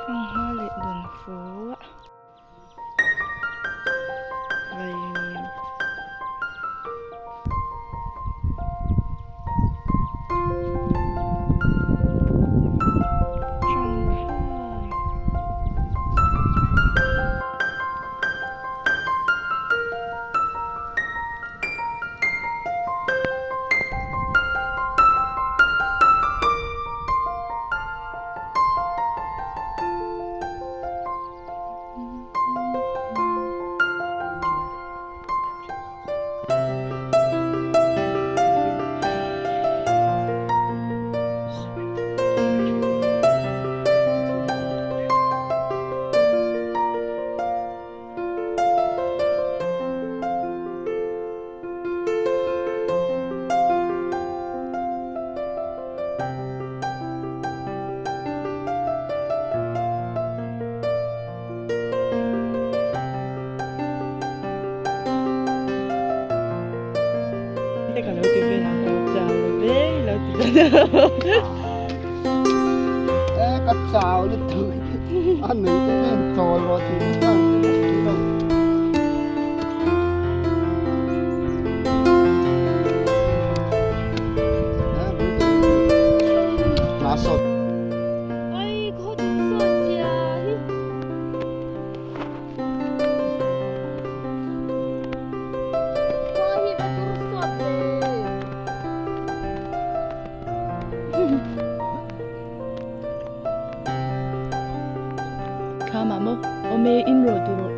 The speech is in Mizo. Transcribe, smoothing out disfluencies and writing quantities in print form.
Sanghma leh dawnfu a vaimim. Te ka lo ti vel ang ka lo chau lo ve i lo ti ta. E ka chau lutuk a nei te nen chawl rawh tih na chang te ka hre lo. Thlam ah maw awm e in rawh duh rawh.